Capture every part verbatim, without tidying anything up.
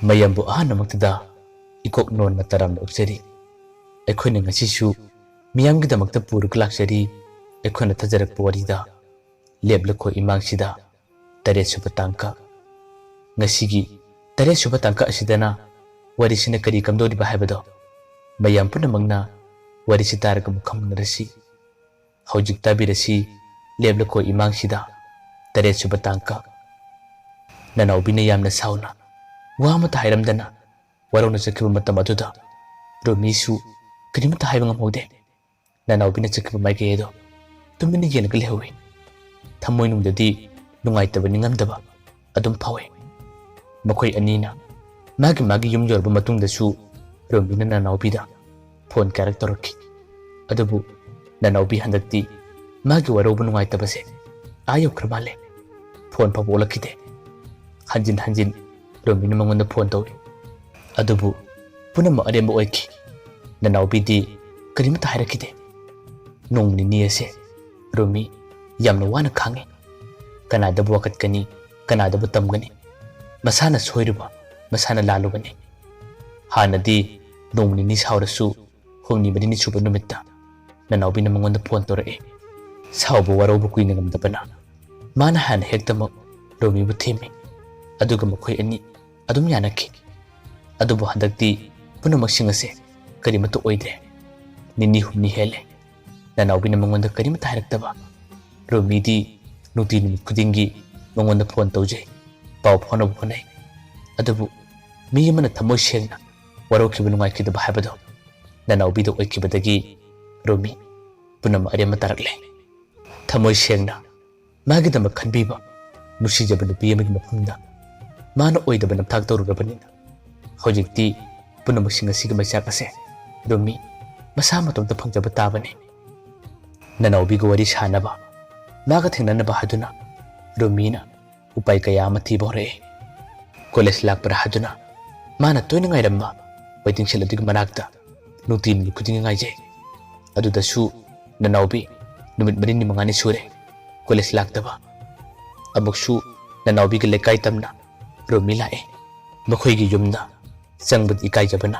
ꯃꯌꯥꯝꯕꯨ ꯑꯍꯥꯟꯕꯃꯛꯇꯗ ꯏꯀꯣꯛ ꯅꯣꯟꯅ ꯇꯔꯥꯝꯅ ꯑꯣꯛꯆꯔꯤ꯫ ꯑꯩꯈꯣꯏꯅ ꯉꯁꯤꯁꯨ ꯃꯤꯌꯥꯝꯒꯤꯗꯃꯛꯇ ꯄꯨꯔꯒ ꯂꯥꯛꯆꯔꯤ ꯑꯩꯈꯣꯏꯅ ꯊꯥꯖꯔꯛꯄ ꯋꯥꯔꯤꯗ ꯂꯦꯞꯂꯈꯣ ꯏꯃꯥꯡꯁꯤꯗ ꯇꯔꯦꯠ ꯁꯨꯕ ꯇꯥꯡꯀꯛ꯫ ꯉꯁꯤꯒꯤ ꯇꯔꯦꯠ ꯁꯨꯕ ꯇꯥꯡꯀꯛ ꯑꯁꯤꯗꯅ ꯋꯥꯔꯤꯁꯤꯅ ꯀꯔꯤ ꯀꯝꯗꯧꯔꯤꯕ ꯍꯥꯏꯕꯗꯣ ꯃꯌꯥꯝ ꯄꯨꯝꯅꯃꯛꯅ ꯋꯥꯔꯤꯁꯤ ꯇꯥꯔꯒ ꯃꯨꯛ ꯈꯪꯃꯤꯟꯅꯔꯁꯤ꯫ ꯍꯧꯖꯤꯛ ꯇꯥꯕꯤꯔꯁꯤ ꯂꯦꯞꯂꯈꯣ ꯏꯃꯥꯡꯁꯤꯗ ꯇꯔꯦꯠ ꯁꯨꯕ ꯇꯥꯡꯀꯛ꯫ ꯅꯅꯥꯎꯕꯤꯅ ꯌꯥꯝꯅ ꯁꯥꯎꯅ ꯋꯥ ꯑꯃꯠꯇ ꯍꯥꯏꯔꯝꯗꯅ ꯋꯥꯔꯧꯅ ꯆꯠꯈꯤꯕ ꯃꯇꯝ ꯑꯗꯨꯗ ꯔꯣꯃꯤꯁꯨ ꯀꯔꯤꯃꯠꯇ ꯍꯥꯏꯕ ꯉꯝꯍꯧꯗꯦ꯫ ꯅꯅꯥꯎꯕꯤꯅ ꯆꯠꯈꯤꯕ ꯃꯥꯏꯀꯩ ꯑꯗꯣ ꯇꯨꯃꯤꯟꯅ ꯌꯦꯡꯂꯒ ꯂꯩꯍꯧꯏ꯫ ꯊꯃꯣꯏꯅꯨꯡꯗꯗꯤ ꯅꯨꯡꯉꯥꯏꯇꯕ ꯅꯤꯡꯉꯝꯗꯕ ꯑꯗꯨꯝ ꯐꯥꯎꯏ꯫ ꯃꯈꯣꯏ ꯑꯅꯤꯅ ꯃꯥꯒꯤ ꯃꯥꯒꯤ ꯌꯨꯝ ꯌꯧꯔꯕ ꯃꯇꯨꯡꯗꯁꯨ ꯔꯣꯃꯤꯅ ꯅꯅꯥꯎꯕꯤꯗ ꯐꯣꯟ ꯀꯌꯥꯔꯛ ꯇꯧꯔꯛꯈꯤ꯫ ꯑꯗꯨꯕꯨ ꯅꯅꯥꯎꯕꯤ ꯍꯟꯗꯛꯇꯤ ꯃꯥꯒꯤ ꯋꯥꯔꯧꯕ ꯅꯨꯡꯉꯥꯏꯇꯕꯁꯦ ꯑꯥ ꯌꯧꯈ꯭ꯔ ꯃꯥꯜꯂꯦ꯫ ꯐꯣꯟ ꯐꯥꯎꯕ ꯑꯣꯜꯂꯛꯈꯤꯗꯦ꯫ ꯍꯟꯖꯤꯟ ꯍꯟꯖꯤꯟ ꯔꯣꯃꯤꯅ ꯃꯉꯣꯟꯗ ꯐꯣꯟ ꯇꯧꯏ꯫ ꯑꯗꯨꯕꯨ ꯄꯨꯝꯅꯃꯛ ꯑꯔꯦꯝꯕ ꯑꯣꯏꯈꯤ꯫ ꯅꯅꯥꯎꯕꯤꯗꯤ ꯀꯔꯤꯃꯠꯇ ꯍꯥꯏꯔꯛꯈꯤꯗꯦ꯫ ꯅꯣꯡ ꯅꯤꯅꯤ ꯑꯁꯦ ꯔꯣꯃꯤ ꯌꯥꯝꯅ ꯋꯥꯅ ꯈꯥꯡꯉꯤ꯫ ꯀꯅꯥꯗꯕꯨ ꯋꯥꯀꯠꯀꯅꯤ, ꯀꯅꯥꯗꯕꯨ ꯇꯝꯒꯅꯤ? ꯃꯁꯥꯅ ꯁꯣꯏꯔꯨꯕ, ꯃꯁꯥꯅ ꯂꯥꯜꯂꯨꯕꯅꯤ꯫ ꯍꯥꯟꯅꯗꯤ ꯅꯣꯡ ꯅꯤꯅꯤ ꯁꯥꯎꯔꯁꯨ ꯍꯨꯝꯅꯤ ꯃꯔꯤꯅꯤ ꯁꯨꯕ ꯅꯨꯃꯤꯠꯇ ꯅꯅꯥꯎꯕꯤꯅ ꯃꯉꯣꯟꯗ ꯐꯣꯟ ꯇꯧꯔꯛꯏ꯫ ꯁꯥꯎꯕ ꯋꯥꯔꯧꯕ ꯀꯨꯏꯅ ꯉꯝꯗꯕꯅ ꯃꯥꯅ ꯍꯥꯟꯅ ꯍꯦꯛꯇꯃꯛ ꯔꯣꯃꯤꯕꯨ ꯊꯦꯝꯃꯤ꯫ ꯑꯗꯨꯒ ꯃꯈꯣꯏ ꯑꯅꯤ ꯑꯗꯨꯝ ꯌꯥꯅꯈꯤ꯫ ꯑꯗꯨꯕꯨ ꯍꯟꯗꯛꯇꯤ ꯄꯨꯝꯅꯃꯛꯁꯤꯡ ꯑꯁꯦ ꯀꯔꯤꯃꯠꯇ ꯑꯣꯏꯗ꯭ꯔꯦ꯫ ꯅꯤꯅꯤ ꯍꯨꯝꯅꯤ ꯍꯦꯜꯂꯦ꯫ ꯅꯅꯥꯎꯕꯤꯅ ꯃꯉꯣꯟꯗ ꯀꯔꯤꯃꯠꯇ ꯍꯥꯏꯔꯛꯇꯕ꯫ ꯔꯣꯃꯤꯗꯤ ꯅꯨꯡꯇꯤ ꯅꯨꯃꯤꯠ ꯈꯨꯗꯤꯡꯒꯤ ꯃꯉꯣꯟꯗ ꯐꯣꯟ ꯇꯧꯖꯩ, ꯄꯥꯎ ꯐꯥꯎꯅꯕ ꯍꯣꯠꯅꯩ꯫ ꯑꯗꯨꯕꯨ ꯃꯤ ꯑꯃꯅ ꯊꯃꯣꯏ ꯁꯦꯡꯅ ꯋꯥꯔꯧꯈꯤꯕ ꯅꯨꯡꯉꯥꯏꯈꯤꯗꯕ ꯍꯥꯏꯕꯗꯣ ꯅꯅꯥꯎꯕꯤꯗ ꯑꯣꯏꯈꯤꯕꯗꯒꯤ ꯔꯣꯃꯤ ꯄꯨꯝꯅꯃꯛ ꯑꯔꯦꯝꯕ ꯇꯥꯔꯛꯂꯦ꯫ ꯊꯃꯣꯏ ꯁꯦꯡꯅ ꯃꯥꯒꯤꯗꯃꯛ ꯈꯟꯕꯤꯕ ꯅꯨꯡꯁꯤꯖꯕ ꯅꯨꯄꯤ ꯑꯃꯒꯤ ꯃꯐꯝꯗ ꯃꯥꯅ ꯑꯣꯏꯗꯕ ꯅꯝꯊꯥꯛ ꯇꯧꯔꯨꯔꯕꯅꯤꯅ ꯍꯧꯖꯤꯛꯇꯤ ꯄꯨꯝꯅꯃꯛꯁꯤꯡ ꯑꯁꯤꯒꯤ ꯃꯩꯆꯥꯛ ꯑꯁꯦ ꯔꯣꯃꯤ ꯃꯁꯥ ꯃꯇꯣꯝꯇ ꯐꯪꯖꯕ ꯇꯥꯕꯅꯤ꯫ ꯅꯅꯥꯎꯕꯤꯒ ꯋꯥꯔꯤ ꯁꯥꯅꯕ, ꯃꯥꯒ ꯊꯦꯡꯅꯅꯕ ꯍꯥꯏꯗꯨꯅ ꯔꯣꯃꯤꯅ ꯎꯄꯥꯏ ꯀꯌꯥ ꯑꯃ ꯊꯤꯕ ꯍꯧꯔꯛꯏ꯫ ꯀꯣꯂꯦꯖ ꯂꯥꯛꯄ꯭ꯔꯥ ꯍꯥꯏꯗꯨꯅ ꯃꯥꯅ ꯇꯣꯏꯅ ꯉꯥꯏꯔꯝꯕ ꯋꯦꯇꯤꯡ ꯁꯦꯠ ꯑꯗꯨꯒꯤ ꯃꯅꯥꯛꯇ ꯅꯨꯡꯇꯤ ꯅꯨꯃꯤꯠ ꯈꯨꯗꯤꯡꯒꯤ ꯉꯥꯏꯖꯩ꯫ ꯑꯗꯨꯗꯁꯨ ꯅꯅꯥꯎꯕꯤ ꯅꯨꯃꯤꯠ ꯃꯔꯤꯅꯤ ꯃꯉꯥꯅꯤ ꯁꯨꯔꯦ ꯀꯣꯂꯦꯖ ꯂꯥꯛꯇꯕ꯫ ꯑꯃꯨꯛꯁꯨ ꯅꯅꯥꯎꯕꯤꯒ ꯂꯩꯀꯥꯏ ꯇꯝꯅ ꯔꯣꯃꯤ ꯂꯥꯛꯑꯦ꯫ ꯃꯈꯣꯏꯒꯤ ꯌꯨꯝꯗ ꯆꯪꯕꯗ ꯏꯀꯥꯏꯖꯕꯅ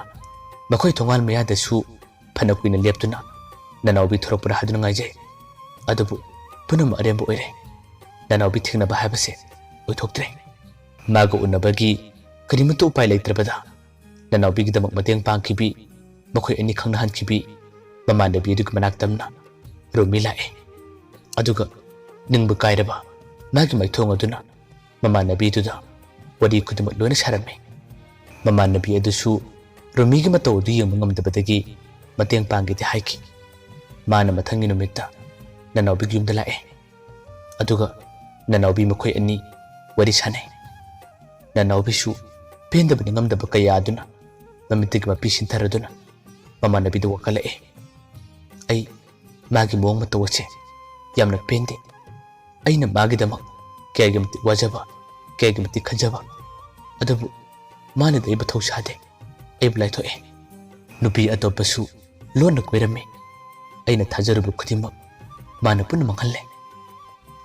ꯃꯈꯣꯏ ꯊꯣꯡꯒꯥꯜ ꯃꯌꯥꯗꯁꯨ ꯐꯅ ꯀꯨꯏꯅ ꯂꯦꯞꯇꯨꯅ ꯅꯅꯥꯎꯕꯤ ꯊꯣꯔꯛꯄ꯭ꯔꯥ ꯍꯥꯏꯗꯨꯅ ꯉꯥꯏꯖꯩ꯫ ꯑꯗꯨꯕꯨ ꯄꯨꯝꯅꯃꯛ ꯑꯔꯦꯝꯕ ꯑꯣꯏꯔꯦ꯫ ꯅꯅꯥꯎꯕꯤ ꯊꯦꯡꯅꯕ ꯍꯥꯏꯕꯁꯦ ꯑꯣꯏꯊꯣꯛꯇ꯭ꯔꯦ꯫ ꯃꯥꯒ ꯎꯅꯕꯒꯤ ꯀꯔꯤꯃꯠꯇ ꯎꯄꯥꯏ ꯂꯩꯇ꯭ꯔꯕꯗ ꯅꯅꯥꯎꯕꯤꯒꯤꯗꯃꯛ ꯃꯇꯦꯡ ꯄꯥꯡꯈꯤꯕꯤ, ꯃꯈꯣꯏ ꯑꯅꯤ ꯈꯪꯅꯍꯟꯈꯤꯕꯤ ꯃꯃꯥꯟꯅꯕꯤ ꯑꯗꯨꯒꯤ ꯃꯅꯥꯛꯇꯝꯅ ꯔꯣꯃꯤ ꯂꯥꯛꯑꯦ꯫ ꯑꯗꯨꯒ ꯅꯤꯡꯕ ꯀꯥꯏꯔꯕ ꯃꯥꯒꯤ ꯃꯥꯏꯊꯣꯡ ꯑꯗꯨꯅ ꯃꯃꯥꯟꯅꯕꯤꯗꯨꯗ ꯋꯥꯔꯤ ꯈꯨꯗꯤꯡꯃꯛ ꯂꯣꯏꯅ ꯁꯥꯔꯝꯃꯤ꯫ ꯃꯃꯥꯟꯅꯕꯤ ꯑꯗꯨꯁꯨ ꯔꯣꯃꯤꯒꯤ ꯃꯇꯧ ꯑꯗꯨ ꯌꯦꯡꯕ ꯉꯝꯗꯕꯗꯒꯤ ꯃꯇꯦꯡ ꯄꯥꯡꯒꯦꯗꯤ ꯍꯥꯏꯈꯤ꯫ ꯃꯥꯅ ꯃꯊꯪꯒꯤ ꯅꯨꯃꯤꯠꯇ ꯅꯅꯥꯎꯕꯤꯒꯤ ꯌꯨꯝꯗ ꯂꯥꯛꯑꯦ꯫ ꯑꯗꯨꯒ ꯅꯅꯥꯎꯕꯤ ꯃꯈꯣꯏ ꯑꯅꯤ ꯋꯥꯔꯤ ꯁꯥꯟꯅꯩ꯫ ꯅꯅꯥꯎꯕꯤꯁꯨ ꯄꯦꯟꯗꯕ ꯅꯤꯡꯉꯝꯗꯕ ꯀꯌꯥ ꯑꯗꯨꯅ ꯃꯃꯤꯠꯇꯒꯤ ꯃꯄꯤ ꯁꯤꯟꯊꯔꯗꯨꯅ ꯃꯃꯥꯟꯅꯕꯤꯗ ꯋꯥꯀꯠꯂꯛꯑꯦ꯫ "ꯑꯩ ꯃꯥꯒꯤ ꯃꯑꯣꯡ ꯃꯇꯧ ꯑꯁꯦ ꯌꯥꯝꯅ ꯄꯦꯟꯗꯦ꯫ ꯑꯩꯅ ꯃꯥꯒꯤꯗꯃꯛ ꯀꯌꯥꯒꯤ ꯃꯇꯤꯛ ꯋꯥꯖꯕ, ꯀꯌꯥꯒꯤ ꯃꯇꯤꯛ ꯈꯟꯖꯕ, ꯑꯗꯨꯕꯨ ꯃꯥꯅꯗꯤ ꯑꯩꯕꯨ ꯊꯧ ꯁꯥꯗꯦ, ꯑꯩꯕꯨ ꯂꯥꯏꯊꯣꯛꯑꯦ꯫ ꯅꯨꯄꯤ ꯑꯇꯣꯞꯄꯁꯨ ꯂꯣꯟꯅ ꯀꯣꯏꯔꯝꯃꯤ꯫ ꯑꯩꯅ ꯊꯥꯖꯔꯨꯕ ꯈꯨꯗꯤꯡꯃꯛ ꯃꯥꯅ ꯄꯨꯟꯅ ꯃꯥꯡꯍꯜꯂꯦ꯫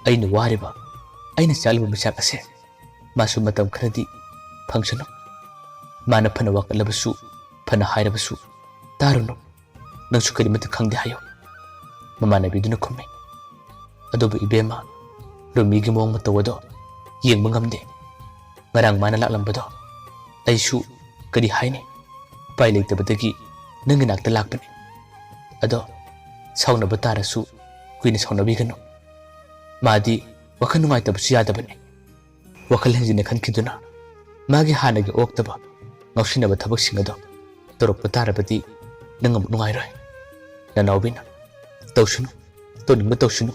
ꯑꯩꯅ ꯋꯥꯔꯤꯕ, ꯑꯩꯅ ꯆꯥꯛꯂꯤꯕ ꯃꯩꯆꯥꯛ ꯑꯁꯦ ꯃꯥꯁꯨ ꯃꯇꯝ ꯈꯔꯗꯤ ꯐꯪꯁꯅꯨ꯫ ꯃꯥꯅ ꯐꯅ ꯋꯥꯀꯠꯂꯕꯁꯨ, ꯐꯅ ꯍꯥꯏꯔꯕꯁꯨ ꯇꯥꯔꯨꯅꯨ꯫ ꯅꯪꯁꯨ ꯀꯔꯤꯃꯠꯇ ꯈꯪꯗꯦ ꯍꯥꯏꯌꯨ," ꯃꯃꯥꯟꯅꯕꯤꯗꯨꯅ ꯈꯨꯝꯃꯤ꯫ ꯑꯗꯨꯕꯨ ꯏꯕꯦꯝꯃ, ꯔꯣꯃꯤꯒꯤ ꯃꯑꯣꯡ ꯃꯇꯧ ꯑꯗꯣ ꯌꯦꯡꯕ ꯉꯝꯗꯦ꯫ ꯉꯔꯥꯡ ꯃꯥꯅ ꯂꯥꯛꯂꯝꯕꯗꯣ ꯑꯩꯁꯨ, ꯀꯔꯤ ꯍꯥꯏꯅꯤ, ꯎꯄꯥꯏ ꯂꯩꯇꯕꯗꯒꯤ ꯅꯪꯒꯤ ꯅꯥꯛꯇ ꯂꯥꯛꯄꯅꯤ꯫ ꯑꯗꯣ ꯁꯥꯎꯅꯕ ꯇꯥꯔꯁꯨ ꯀꯨꯏꯅ ꯁꯥꯎꯅꯕꯤꯒꯅꯨ꯫ ꯃꯥꯗꯤ ꯋꯥꯈꯜ ꯅꯨꯡꯉꯥꯏꯇꯕꯁꯨ ꯌꯥꯗꯕꯅꯤ꯫ ꯋꯥꯈꯜ ꯍꯦꯟꯖꯤꯟꯅ ꯈꯟꯈꯤꯗꯨꯅ ꯃꯥꯒꯤ ꯍꯥꯟꯅꯒꯤ ꯑꯣꯛꯇꯕ ꯉꯥꯎꯁꯤꯟꯅꯕ ꯊꯕꯛꯁꯤꯡ ꯑꯗꯣ ꯇꯧꯔꯛꯄ ꯇꯥꯔꯕꯗꯤ ꯅꯪ ꯑꯃꯨꯛ ꯅꯨꯡꯉꯥꯏꯔꯣꯏ꯫ ꯅꯅꯥꯎꯕꯤꯅ, "ꯇꯧꯁꯅꯨ, ꯇꯧꯅꯤꯡꯕ ꯇꯧꯁꯅꯨ,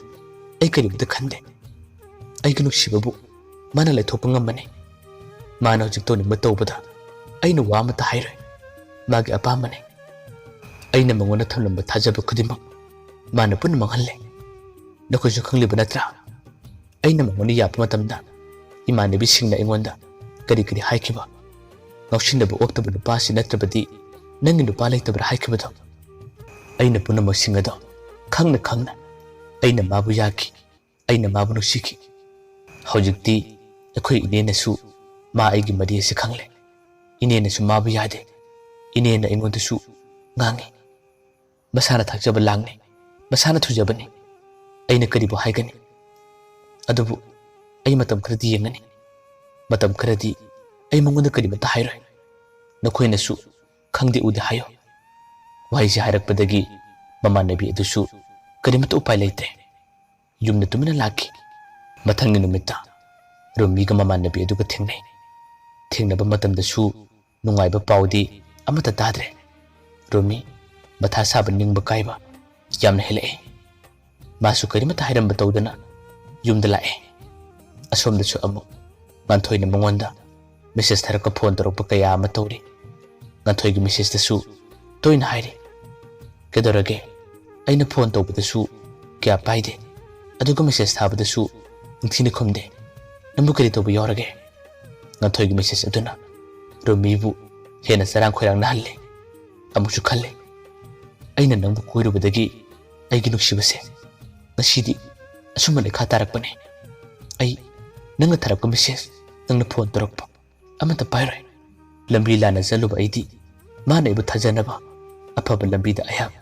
ꯑꯩ ꯀꯔꯤꯝꯇ ꯈꯟꯗꯦ꯫ ꯑꯩꯒꯤ ꯅꯨꯡꯁꯤꯕꯕꯨ ꯃꯥꯅ ꯂꯩꯊꯣꯛꯄ ꯉꯝꯕꯅꯤ꯫ ꯃꯥꯅ ꯍꯧꯖꯤꯛ ꯇꯧꯅꯤꯡꯕ ꯇꯧꯕꯗ ꯑꯩꯅ ꯋꯥ ꯑꯃꯠꯇ ꯍꯥꯏꯔꯣꯏ꯫ ꯃꯥꯒꯤ ꯑꯄꯥꯝꯕꯅꯤ꯫ ꯑꯩꯅ ꯃꯉꯣꯟꯗ ꯊꯝꯂꯝꯕ ꯊꯥꯖꯕ ꯈꯨꯗꯤꯡꯃꯛ ꯃꯥꯅ ꯄꯨꯟꯅ ꯃꯥꯡꯍꯜꯂꯦ꯫ ꯅꯈꯣꯏꯁꯨ ꯈꯪꯂꯤꯕ ꯅꯠꯇ꯭ꯔꯥ? ꯑꯩꯅ ꯃꯉꯣꯟꯗ ꯌꯥꯕ ꯃꯇꯝꯗ ꯏꯃꯥꯟꯅꯕꯤꯁꯤꯡꯅ ꯑꯩꯉꯣꯟꯗ ꯀꯔꯤ ꯀꯔꯤ ꯍꯥꯏꯈꯤꯕ? ꯉꯥꯎꯁꯤꯟꯅꯕ ꯑꯣꯛꯇꯕ ꯅꯨꯄꯥꯁꯤ ꯅꯠꯇ꯭ꯔꯕꯗꯤ ꯅꯪꯒꯤ ꯅꯨꯄꯥ ꯂꯩꯇꯕ꯭ꯔꯥ ꯍꯥꯏꯈꯤꯕꯗꯣ? ꯑꯩꯅ ꯄꯨꯝꯅꯃꯛꯁꯤꯡ ꯑꯗꯣ ꯈꯪꯅ ꯈꯪꯅ ꯑꯩꯅ ꯃꯥꯕꯨ ꯌꯥꯈꯤ, ꯑꯩꯅ ꯃꯥꯕꯨ ꯅꯨꯡꯁꯤꯈꯤ꯫ ꯍꯧꯖꯤꯛꯇꯤ ꯑꯩꯈꯣꯏ ꯏꯅꯦꯅꯁꯨ ꯃꯥ ꯑꯩꯒꯤ ꯃꯔꯤ ꯑꯁꯤ ꯈꯪꯂꯦ꯫ ꯏꯅꯦꯅꯁꯨ ꯃꯥꯕꯨ ꯌꯥꯗꯦ꯫ ꯏꯅꯦꯅ ꯑꯩꯉꯣꯟꯗꯁꯨ ꯉꯥꯡꯉꯤ꯫ ꯃꯁꯥꯅ ꯊꯥꯛꯆꯕ ꯂꯥꯡꯅꯤ, ꯃꯁꯥꯅ ꯊꯨꯖꯕꯅꯤ꯫ ꯑꯩꯅ ꯀꯔꯤꯕꯨ ꯍꯥꯏꯒꯅꯤ? ꯑꯗꯨꯕꯨ ꯑꯩ ꯃꯇꯝ ꯈꯔꯗꯤ ꯌꯦꯡꯒꯅꯤ꯫ ꯃꯇꯝ ꯈꯔꯗꯤ ꯑꯩ ꯃꯉꯣꯟꯗ ꯀꯔꯤꯃꯠꯇ ꯍꯥꯏꯔꯣꯏ꯫ ꯅꯈꯣꯏꯅꯁꯨ ꯈꯪꯗꯦ ꯎꯗꯦ ꯍꯥꯏꯌꯨ꯫ ꯋꯥꯍꯩꯁꯤ ꯍꯥꯏꯔꯛꯄꯗꯒꯤ ꯃꯃꯥꯟꯅꯕꯤ ꯑꯗꯨꯁꯨ ꯀꯔꯤꯃꯠꯇ ꯎꯄꯥꯏ ꯂꯩꯇ꯭ꯔꯦ꯫ ꯌꯨꯝꯗ ꯇꯨꯃꯤꯟꯅ ꯂꯥꯛꯈꯤ꯫ ꯃꯊꯪꯒꯤ ꯅꯨꯃꯤꯠꯇ ꯔꯣꯃꯤꯒ ꯃꯃꯥꯟꯅꯕꯤ ꯑꯗꯨꯒ ꯊꯦꯡꯅꯩ꯫ ꯊꯦꯡꯅꯕ ꯃꯇꯝꯗꯁꯨ ꯅꯨꯡꯉꯥꯏꯕ ꯄꯥꯎꯗꯤ ꯑꯃꯠꯇ ꯇꯥꯗ꯭ꯔꯦ꯫ ꯔꯣꯃꯤ ꯃꯊꯥ ꯁꯥꯕ, ꯅꯤꯡꯕ ꯀꯥꯏꯕ ꯌꯥꯝꯅ ꯍꯦꯜꯂꯛꯑꯦ꯫ ꯃꯥꯁꯨ ꯀꯔꯤꯃꯠꯇ ꯍꯥꯏꯔꯝꯕ ꯇꯧꯗꯅ ꯌꯨꯝꯗ ꯂꯥꯛꯑꯦ꯫ ꯑꯁꯣꯝꯗꯁꯨ ꯑꯃꯨꯛ ꯉꯥꯟꯊꯣꯏꯅ ꯃꯉꯣꯟꯗ ꯃꯦꯁꯦꯖ ꯊꯥꯔꯛꯄ, ꯐꯣꯟ ꯇꯧꯔꯛꯄ ꯀꯌꯥ ꯑꯃ ꯇꯧꯔꯤ꯫ ꯉꯥꯟꯊꯣꯏꯒꯤ ꯃꯦꯁꯦꯖꯇꯁꯨ ꯇꯣꯏꯅ ꯍꯥꯏꯔꯤ, "ꯀꯩꯗꯧꯔꯒꯦ? ꯑꯩꯅ ꯐꯣꯟ ꯇꯧꯕꯗꯁꯨ ꯀꯌꯥ ꯄꯥꯏꯗꯦ, ꯑꯗꯨꯒ ꯃꯦꯁꯦꯖ ꯊꯥꯕꯗꯁꯨ ꯅꯤꯡꯊꯤꯅ ꯈꯨꯝꯗꯦ꯫ ꯅꯪꯕꯨ ꯀꯔꯤ ꯇꯧꯕ ꯌꯥꯎꯔꯒꯦ?" ꯉꯥꯟꯊꯣꯏꯒꯤ ꯃꯦꯁꯦꯖ ꯑꯗꯨꯅ ꯔꯣꯃꯤꯕꯨ ꯍꯦꯟꯅ ꯆꯔꯥꯡ ꯈꯣꯏꯔꯥꯡꯅꯍꯜꯂꯦ꯫ ꯑꯃꯨꯛꯁꯨ ꯈꯜꯂꯦ, "ꯑꯩꯅ ꯅꯪꯕꯨ ꯀꯣꯏꯔꯨꯕꯗꯒꯤ ꯑꯩꯒꯤ ꯅꯨꯡꯁꯤꯕꯁꯦ ꯉꯁꯤꯗꯤ ꯑꯁꯨꯝꯅ ꯂꯩꯈꯥ ꯇꯥꯔꯛꯄꯅꯦ꯫ ꯑꯩ ꯅꯪꯅ ꯊꯥꯔꯛꯄ ꯃꯦꯁꯦꯖ, ꯅꯪꯅ ꯐꯣꯟ ꯇꯧꯔꯛꯄ ꯑꯃꯠꯇ ꯄꯥꯏꯔꯣꯏ꯫ ꯂꯝꯕꯤ ꯂꯥꯟꯅ ꯆꯠꯂꯨꯕ ꯑꯩꯗꯤ ꯃꯥꯅ ꯑꯩꯕꯨ ꯊꯥꯖꯅꯕ ꯑꯐꯕ ꯂꯝꯕꯤꯗ ꯑꯩꯍꯥꯛ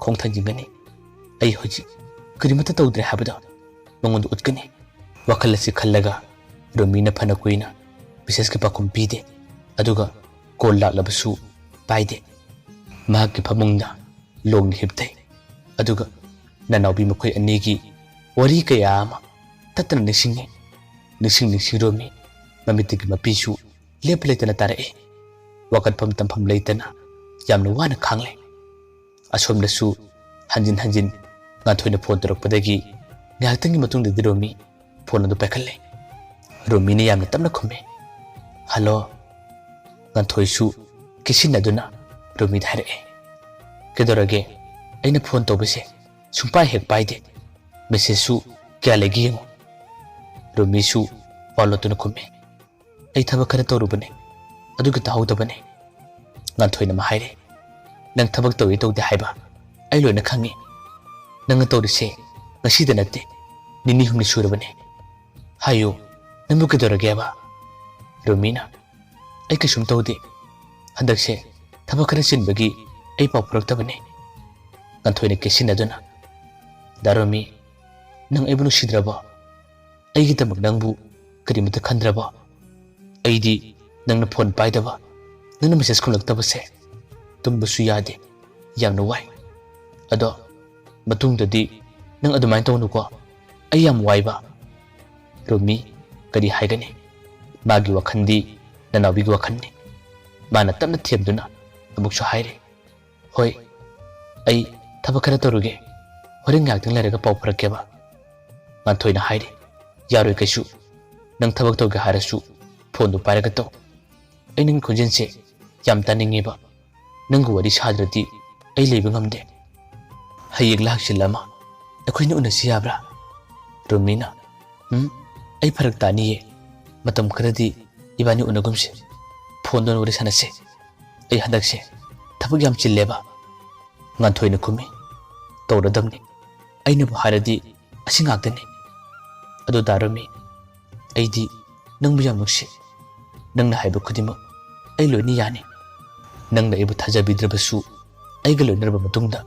ꯈꯣꯡ ꯊꯥꯡꯖꯤꯟꯒꯅꯤ꯫ ꯑꯩ ꯍꯧꯖꯤꯛ ꯀꯔꯤꯃꯠꯇ ꯇꯧꯗ꯭ꯔꯦ ꯍꯥꯏꯕꯗꯣ ꯃꯉꯣꯟꯗ ꯎꯠꯀꯅꯤ꯫" ꯋꯥꯈꯜ ꯑꯁꯤ ꯈꯜꯂꯒ ꯔꯣꯃꯤꯅ ꯐꯅ ꯀꯨꯏꯅ ꯃꯦꯁꯦꯖꯀꯤ ꯄꯥꯎꯈꯨꯝ ꯄꯤꯗꯦ꯫ ꯑꯗꯨꯒ ꯀꯣꯜ ꯂꯥꯛꯂꯕꯁꯨ ꯄꯥꯏꯗꯦ꯫ ꯃꯍꯥꯛꯀꯤ ꯐꯃꯨꯡꯗ ꯂꯣꯡꯅ ꯍꯤꯞꯊꯩ꯫ ꯑꯗꯨꯒ ꯅꯅꯥꯎꯕꯤ ꯃꯈꯣꯏ ꯑꯅꯤꯒꯤ ꯋꯥꯔꯤ ꯀꯌꯥ ꯑꯃ ꯇꯠꯇꯅ ꯅꯤꯡꯁꯤꯡꯉꯤ꯫ ꯅꯤꯡꯁꯤꯡ ꯅꯤꯡꯁꯤꯡ ꯔꯣꯃꯤ ꯃꯃꯤꯠꯇꯒꯤ ꯃꯄꯤꯁꯨ ꯂꯦꯞꯄ ꯂꯩꯇꯅ ꯇꯥꯔꯛꯏ꯫ ꯋꯥꯀꯠꯐꯝ ꯇꯝꯐꯝ ꯂꯩꯇꯅ ꯌꯥꯝꯅ ꯋꯥꯅ ꯈꯥꯡꯂꯦ꯫ ꯑꯁꯣꯝꯗꯁꯨ ꯍꯟꯖꯤꯟ ꯍꯟꯖꯤꯟ ꯉꯥꯟꯊꯣꯏꯅ ꯐꯣꯟ ꯇꯧꯔꯛꯄꯗꯒꯤ ꯉꯥꯏꯍꯥꯛꯇꯪꯒꯤ ꯃꯇꯨꯡꯗꯗꯤ ꯔꯣꯃꯤ ꯐꯣꯟ ꯑꯗꯨ ꯄꯥꯏꯈꯠꯂꯦ꯫ ꯔꯣꯃꯤꯅ ꯌꯥꯝꯅ ꯇꯞꯅ ꯈꯨꯝꯃꯤ, "ꯍꯜꯂꯣ?" ꯉꯥꯟꯊꯣꯏꯁꯨ ꯀꯤꯁꯤꯟꯅꯗꯨꯅ ꯔꯣꯃꯤꯗ ꯍꯥꯏꯔꯛꯑꯦ, "ꯀꯩꯗꯧꯔꯒꯦ? ꯑꯩꯅ ꯐꯣꯟ ꯇꯧꯕꯁꯦ ꯁꯨꯡꯄꯥꯏ ꯍꯦꯛ ꯄꯥꯏꯗꯦ꯫ ꯃꯦꯁꯦꯖꯁꯨ ꯀꯌꯥ ꯂꯩꯒꯦ ꯌꯦꯡꯉꯨ꯫" ꯔꯣꯃꯤꯁꯨ ꯋꯥ ꯂꯣꯠꯇꯨꯅ ꯈꯨꯝꯃꯤ, "ꯑꯩ ꯊꯕꯛ ꯈꯔ ꯇꯧꯔꯨꯕꯅꯦ, ꯑꯗꯨꯒꯤ ꯇꯥꯍꯧꯗꯕꯅꯦ꯫" ꯉꯥꯟꯊꯣꯏꯅ ꯑꯃ ꯍꯥꯏꯔꯦ, "ꯅꯪ ꯊꯕꯛ ꯇꯧꯏ ꯇꯧꯗꯦ ꯍꯥꯏꯕ ꯑꯩ ꯂꯣꯏꯅ ꯈꯪꯉꯤ꯫ ꯅꯪꯅ ꯇꯧꯔꯤꯁꯦ ꯉꯁꯤꯗ ꯅꯠꯇꯦ, ꯅꯤꯅꯤ ꯍꯨꯝꯅꯤ ꯁꯨꯔꯕꯅꯦ꯫ ꯍꯥꯏꯌꯨ, ꯅꯪꯕꯨ ꯀꯩꯗꯧꯔꯒꯦꯕ?" ꯔꯣꯃꯤꯅ, ꯑꯩ ꯀꯩꯁꯨꯝ ꯇꯧꯗꯦ꯫ ꯍꯟꯗꯛꯁꯦ ꯊꯕꯛ ꯈꯔ ꯆꯤꯟꯕꯒꯤ ꯑꯩ ꯄꯥꯎ ꯐꯥꯎꯔꯛꯇꯕꯅꯤ꯫ ꯉꯥꯟꯊꯣꯏꯅ ꯀꯦꯁꯤꯟꯅꯗꯨꯅ, "ꯗꯥ ꯔꯣꯃꯤ, ꯅꯪ ꯑꯩꯕꯨ ꯅꯨꯡꯁꯤꯗ꯭ꯔꯕꯣ? ꯑꯩꯒꯤꯗꯃꯛ ꯅꯪꯕꯨ ꯀꯔꯤꯃꯠꯇ ꯈꯟꯗ꯭ꯔꯕꯣ? ꯑꯩꯗꯤ ꯅꯪꯅ ꯐꯣꯟ ꯄꯥꯏꯗꯕ, ꯅꯪꯅ ꯃꯦꯁꯦꯖ ꯈꯨꯝꯂꯛꯇꯕꯁꯦ ꯇꯨꯝꯕꯁꯨ ꯌꯥꯗꯦ, ꯌꯥꯝꯅ ꯋꯥꯏ꯫ ꯑꯗꯣ ꯃꯇꯨꯡꯗꯗꯤ ꯅꯪ ꯑꯗꯨꯃꯥꯏꯅ ꯇꯧꯅꯨꯀꯣ, ꯑꯩ ꯌꯥꯝ ꯋꯥꯏꯕ꯫" ꯔꯨꯃꯤ ꯀꯔꯤ ꯍꯥꯏꯒꯅꯤ? ꯃꯥꯒꯤ ꯋꯥꯈꯜꯗꯤ ꯅꯅꯥꯎꯕꯤꯒꯤ ꯋꯥꯈꯜꯅꯤ꯫ ꯃꯥꯅ ꯇꯞꯅ ꯊꯦꯝꯗꯨꯅ ꯑꯃꯨꯛꯁꯨ ꯍꯥꯏꯔꯤ, "ꯍꯣꯏ, ꯑꯩ ꯊꯕꯛ ꯈꯔ ꯇꯧꯔꯨꯒꯦ, ꯍꯣꯔꯦꯟ ꯉꯥꯏꯍꯥꯛꯇꯪ ꯂꯩꯔꯒ ꯄꯥꯎ ꯐꯥꯎꯔꯛꯀꯦꯕ꯫" ꯉꯥꯟꯊꯣꯏꯅ ꯍꯥꯏꯔꯤ, "ꯌꯥꯔꯣꯏ ꯀꯩꯁꯨ, ꯅꯪ ꯊꯕꯛ ꯇꯧꯒꯦ ꯍꯥꯏꯔꯁꯨ ꯐꯣꯟꯗꯨ ꯄꯥꯏꯔꯒ ꯇꯧ꯫ ꯑꯩ ꯅꯪꯒꯤ ꯈꯣꯟꯖꯦꯜꯁꯦ ꯌꯥꯝ ꯇꯥꯅꯤꯡꯉꯦꯕ, ꯅꯪꯒ ꯋꯥꯔꯤ ꯁꯥꯗ꯭ꯔꯗꯤ ꯑꯩ ꯂꯩꯕ ꯉꯝꯗꯦ꯫ ꯍꯌꯦꯡꯂ ꯍꯪꯆꯤꯠꯂ ꯑꯃ ꯑꯩꯈꯣꯏꯅ ꯎꯅꯁꯤ ꯌꯥꯕ꯭ꯔꯥ?" ꯔꯨꯃꯤꯅ, "ꯎꯝ, ꯑꯩ ꯐꯔꯛ ꯇꯥꯅꯤꯌꯦ, ꯃꯇꯝ ꯈꯔꯗꯤ ꯏꯕꯥꯅꯤ ꯎꯅꯒꯨꯝꯁꯤ, ꯐꯣꯟꯗ ꯑꯣꯏꯅ ꯋꯥꯔꯤ ꯁꯥꯟꯅꯁꯤ꯫ ꯑꯩ ꯍꯟꯗꯛꯁꯦ ꯊꯕꯛ ꯌꯥꯝ ꯆꯤꯜꯂꯦꯕ꯫" ꯉꯥꯟꯊꯣꯏꯅ ꯈꯨꯝꯃꯤ, "ꯇꯧꯔꯗꯝꯅꯤ, ꯑꯩꯅꯕꯨ ꯍꯥꯏꯔꯗꯤ ꯑꯁꯤ ꯉꯥꯛꯇꯅꯤ꯫ ꯑꯗꯨ ꯗꯥ ꯔꯨꯃꯤ, ꯑꯩꯗꯤ ꯅꯪꯕꯨ ꯌꯥꯝ ꯅꯨꯡꯁꯤ꯫ ꯅꯪꯅ ꯍꯥꯏꯕ ꯈꯨꯗꯤꯡꯃꯛ ꯑꯩ ꯂꯣꯏꯅ ꯌꯥꯅꯤ꯫ ꯅꯪꯅ ꯑꯩꯕꯨ ꯊꯥꯖꯕꯤꯗ꯭ꯔꯕꯁꯨ, ꯑꯩꯒ ꯂꯣꯏꯅꯔꯕ ꯃꯇꯨꯡꯗ